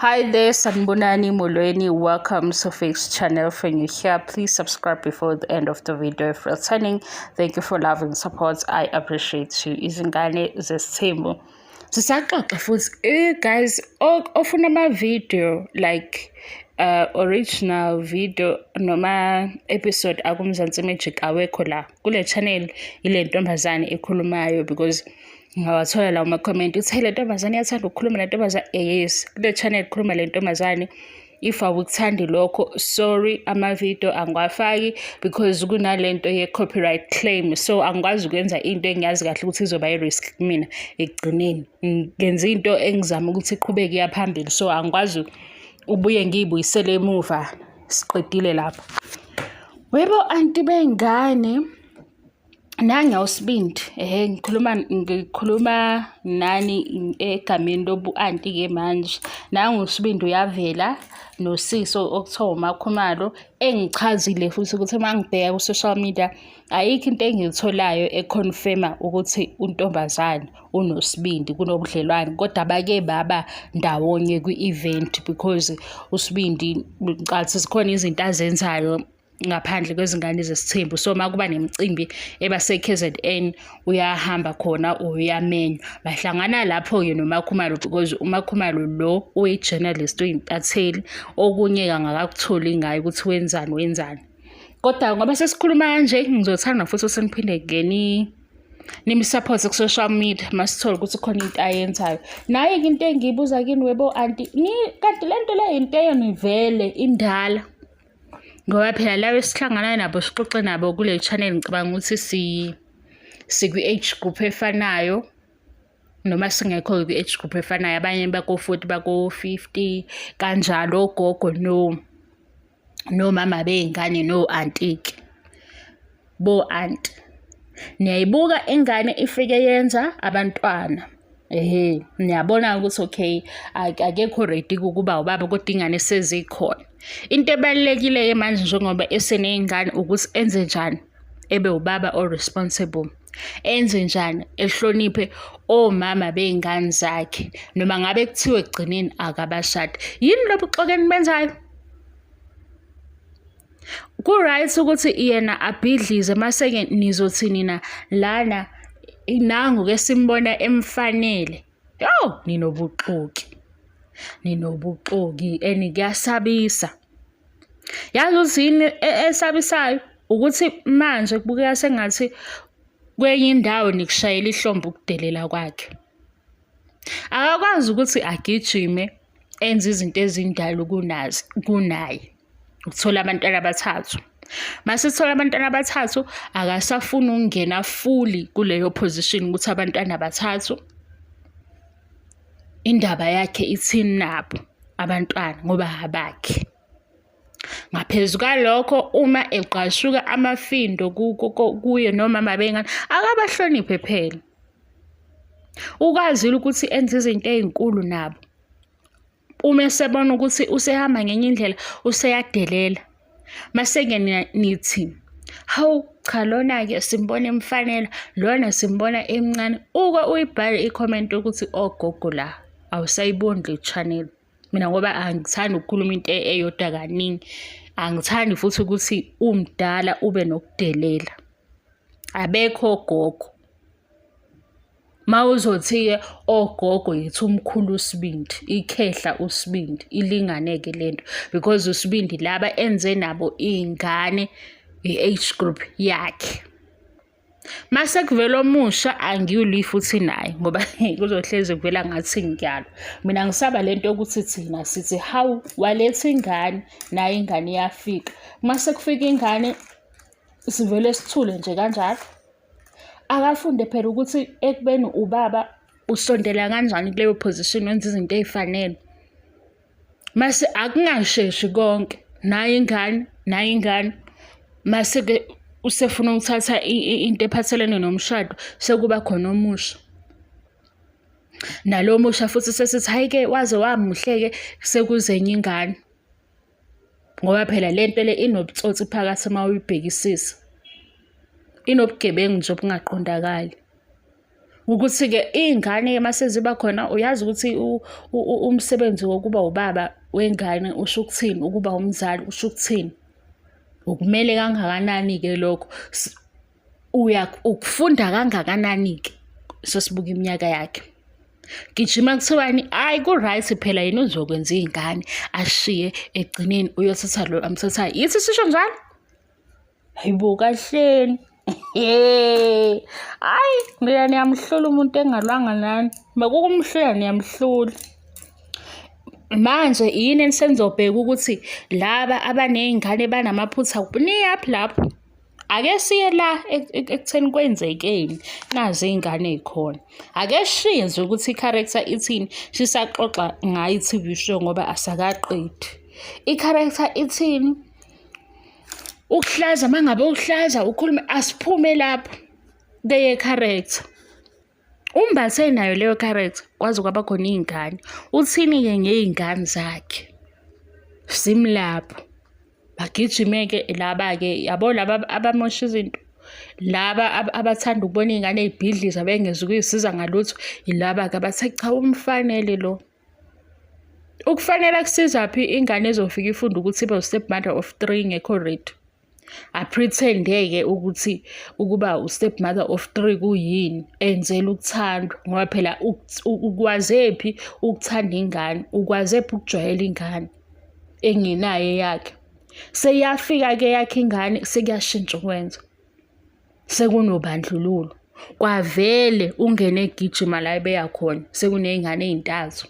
Hi there, Sanibonani Molweni. Welcome to Fix channel. When you're here, please subscribe before the end of the video. If returning, thank you for love and support. I appreciate you. Izingane zesithembu. Sisaxoxa futhi guys, ofuna ama-video like original video noma episode akuMzansi Magic awekho la kule channel, ile ntombazane ekhulumayo, because ngawathola lawo ma-comment uthi le ntombazane iyathanda ukukhuluma, le ntombazane. Yes, kule channel khuluma le ntombazane. If awukuthandi lokho, sorry, ama-video angiwafaki because kunalento ye-copyright claim, so angikwazi ukwenza into engiyazi kahle ukuthi izoba i-risk kumina ekugcineni. Ngenza into engizama ukuthi iqhubeke iya phambili, so angikwazi ubuye ngiyibuyisele emuva. Siqedile lapho. Webo anti bengane, nange usibindi, ehhe, ngikhuluma nani egameni lobu-anti-ke manje. Nangu usibindi uyavela nosisi okuthiwa uMakhumalo, engichazile futhi ukuthi uma ngibheka ku-social media ayikho into engiyitholayo e-confirm-a ukuthi untombazane unosibindi kunobudlelwane, kodwa bake baba ndawonye kwi-event, because usibindi ngicathi zikhona izinto azenzayo ngaphandle kwezingane zesithembu, so uma kuba nemicimbi ebase-KZN uyahamba khona, uyamenywa. Bahlangana lapho-ke noMakhumalo, because uMakhumalo lo uyi-journalist, uyintatheli. Okunye-ke angakakutholi ngayo ukuthi wenzani wenzani, kodwa ngoba sesikhuluma kanje, ngizothanda futhi ukuthi niphinde ngeni nim-support ku-social media, masithole ukuthi khona into ayenzayo. Naye-ke into engiyibuza kini, webo anti, kanti le nto le into eyona vele indala, ngoba phela laba esihlangana nabo sixoxe nabo kule channel, ngicabanga ukuthi sikwi-age group efanayo, noma singekho kwi-age group efanayo. Abanye bako-40, bako-50 kanjalo, ogogo no nomama bey'ngane, no-anti-ke, bo-anti. Niyayibuka ingane ifike yenza abantwana. Ehhe, niyabona ukuthi okay, akekho ready ukuba ubaba, kodwa ingane sezikhona. Into ebalulekile-ke manje njengoba eseney'ngane ukuthi enze njani? Ebe ubaba o-responsible. Enze njani? Ehloniphe omama bey'ngane zakhe, noma ngabe kuthiwa ekugcineni akabashadi. Yini lobu buxoki enibenzayo? Ku-right ukuthi yena abhidlize, mase-ke nizothi nina lana nangu-ke simbona emfanele. Yo, ninobuxoki. Ninobuxoki and kuyasabisa. Yazi ukuthi yini esabisayo? Ukuthi manje kubukeka sengathi kwenye indawo nikushayela ihlombe ukudelela kwakhe. Akakwazi ukuthi agijime enze izinto ezindala kunazi kunaye. Ukuthola abantwana abathathu. Mase ethola abantwana abathathu, akasafuni ukungena fully kuleyo position ukuthi abantwana abathathu. Indaba yakhe ithini nabo abantwana, ngoba abakhe. Ngaphezu kwalokho, uma egqashuka amafindo kuye nomama bengane, akabahloniphe phela. Ukwazile ukuthi enze izinto ey'nkulu nabo. Uma esebona ukuthi usehamba ngenye indlela, useyadelela. Mase-ke nithi, hawu cha, lona-ke simbona emfanela, lona simbona emncane. Uke uyibhale i-comment ukuthi ogogo la awusayiboni le channel. Mina ngoba angithandi ukukhuluma into eyodwa kaningi. Angithandi futhi ukuthi umdala ube nokudelela. Abekho ogogo. Mawuzothi-ke ogogo, yithi umkhulu uSibindi, ikhehla uSibindi, ilingane-ke lento because uSibindi laba enze nabo iy'ngane i-age group yakhe. Mase kuvela omusha, angiyulwi futhi naye ngoba kuzohlezi kuvela ngathi ngiyalwa. Mina ngisaba lento yokuthi thina sithi hawu, waletha ingane, nayo ingane iyafika. Mase kufika ingane sivele sithule nje kanjalo. Akafunde phela ukuthi ekubeni ubaba usondela kanjani kuleyo position, wenza izinto ey'fanele. Mase akungasheshi konke, nayi ingane, nayi ingane. Mase-ke usefuna ukuthatha into ephathelene nomshado, sekuba khona omusha. Nalo omusha futhi sesithi hhayi-ke waze wamuhle-ke, sekuze enye ingane. Ngoba phela le nto le inobutsotsi phakathi uma uyibhekisisa. Inobugebengu nje obungaqondakali. Ukuthi-ke iy'ngane-ke uma seziba khona uyazi ukuthi umsebenzi wokuba ubaba wengane usho ukuthini, ukuba umzali usho ukuthini. Ukumele kangakanani-ke lokho, ukufunda kangakanani-ke sesibuka iminyaka yakhe. Gijima kuthiwani, hhayi ku-right phela yena uzokwenza iy'ngane ashiye ekugcineni uyothatha lo amthathayo. Yithi sisho njalo? Hayibo kahleni. Hayi mina niyamhlula umuntu engalwanga nani. Makukumhlula niyamhlula. Manje yini enisenizobheka ukuthi laba abaney'ngane banamaphutha niyaphi lapho? Ake siye la ekutheni kwenzekeni nazi iy'ngane ey'khona. Ake sishiye ukuthi i-character ithini sisaxoxa ngayo i-T_V show ngoba asakaqedi. I-character ithini? Ukuhlaza uma ngabe uhlaza ukhulume asiphume lapho keye character. Umbathe nayo leyo character kwaze kwaba khona iy'ngane. Uthini-ke ngey'ngane zakhe? Simlapho. Bagijime-ke laba-ke yabo laba abamosha izinto, laba abathanda ukubona iy'ngane ey'bhidliza bengezi ukuy'siza ngalutho, yilaba-ke abathe cha umfanele lo. Ukufanele kusizaphi ingane ezofika ifunde ukuthi ibe u-step mother of three ingekho ready? A-pretend-e-ke ukuthi ukuba u-step mother of three kuyini, enzela ukuthandwa ngoba phela ukwazephi ukuthanda ingane, ukwazephi ukujwayela ingane engenayo eyakhe. Seyiyafika-ke eyakhe ingane sekuyashintsha ukwenza. Sekunobandlululo. Kwavele ungene egijima la ebeya khona sekuney'ngane ey'ntathu.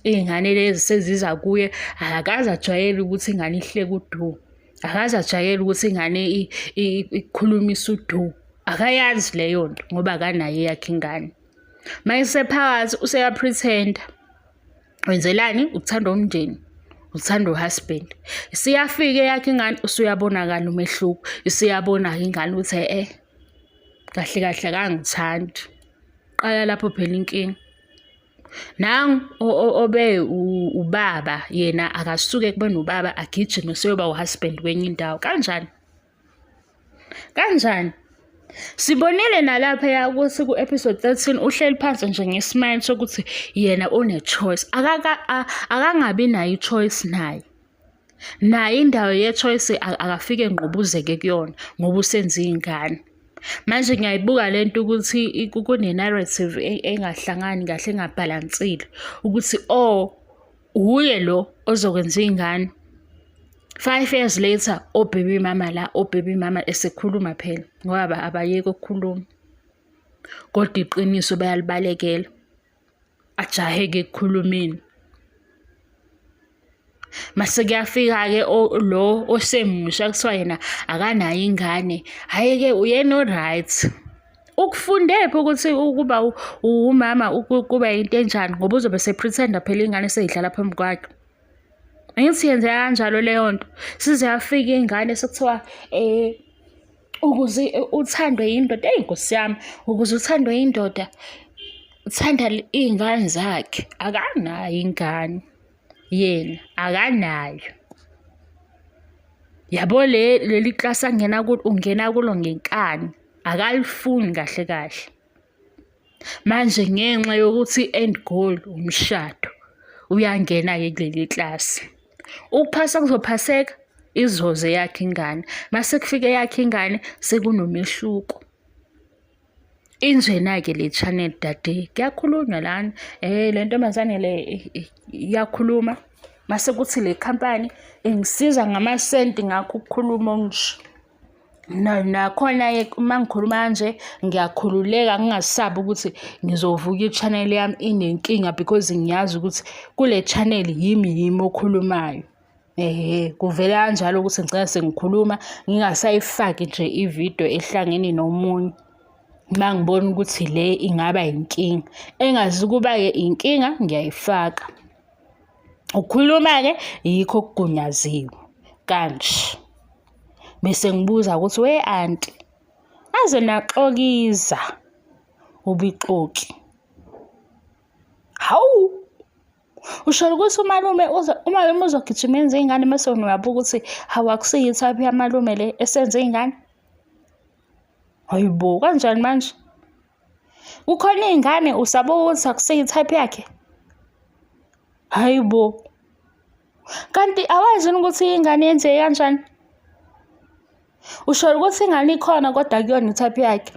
Iy'ngane lezi seziza kuye akakaze ajwayele ukuthi ingane ihleke udu. Akaze ajwayele ukuthi ingane ikhulumise udu. Akayazi leyo nto ngoba akanayo eyakhe ingane. Uma esephakathi useya-pretend-a. Wenzelani? Uthanda umndeni, uthanda u-husband. Isiyafika eyakhe ingane usuyabonakala umehluko, isiyabona-ke ingane ukuthi e-e kahle kahle akangithandi. Qala lapho phela inkinga. Nangu obe ubaba yena akasuke kube nobaba agijime seyoba u-husband kwenye indawo. Kanjani? Kanjani? Sibonile nalaphaya ukuthi ku-episode 13 uhleli phansi nje nge-smile sokuthi yena une-choice. Akangabi nayo i-choice naye. Naye indawo ye-choice akafike ngqubuzeke kuyona ngoba usenze iy'ngane. Manje ngiyayibuka le nto ukuthi kune-narrative engahlangani kahle engabhalansile ukuthi oh wuye lo ozokwenza iy'ngane. 5 years later o-baby mama la o-baby mama esekhuluma phela ngoba abayeki ukukhuluma kodwa iqiniso bayalibalekela ajaheke ekukhulumeni. Mase kuyafika-ke lo osemusha kuthiwa yena akanayo ingane, hhayi-ke uyena o-right. Ukufundephi ukuthi ukuba umama kuba yinto enjani ngoba uzobe ese-pretend-a phela ingane seyidlala phambi kwakhe. Angithi yenzeka kanjalo leyo nto. Size yafika ingane sekuthiwa ukuze uthandwe yindoda, eyi Nkosi yami, ukuze uthandwe yindoda uthanda iy'ngane zakhe. Akanayo ingane yena, akanayo. Yabo le leli klasi angena kulo, ungena kulo ngenkani, akalifuni kahle kahle. Manje ngenxa yokuthi i-end goal umshado, uyangena-ke kuleli klasi. Ukuphasa kuzophaseka, izoze eyakhe ingane. Mase kufika eyakhe ingane sekunomehluko. Injena-ke le channel dade, kuyakhulunywa lana. Le ntombazane le iyakhuluma. Mase kuthi le khampani ingisiza ngamasenti ngakho ukukhuluma okunje. Nakhona-ke uma ngikhuluma kanje ngiyakhululeka ngingasabi ukuthi ngizovuka i-channel yami inenkinga because ngiyazi ukuthi kule channel yimi yimi okhulumayo. Ehhe, kuvele kanjalo ukuthi ngigcina sengikhuluma ngingasayifaki nje ividiyo ehlangene nomunye. Uma ngibona ukuthi le ingaba inkinga. Engazukuba-ke inkinga ngiyayifaka. Ukukhuluma-ke yikho okugunyaziwe kanje. Bese ngibuza ukuthi we anti aze naxokiza ubixoki. Hawu! Usho ukuthi umalume uze umalume uzogijima enze ingane mase wena uyabuka ukuthi hawu akusiyo i-type yamalume le esenze ingane. Hayibo kanjani manje? Kukhona iy'ngane usaba ukuthi akusiyo i-type yakhe. Hhayi bo. Kanti awazi yini ukuthi ingane yenzeke kanjani? Usho ukuthi ingane ikhona kodwa akuyona i-type yakhe.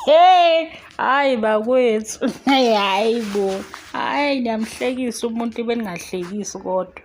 Hey, hayi bakwethu. Hayi bo. Hayi niyamhlekisa umuntu beningahlekisi kodwa.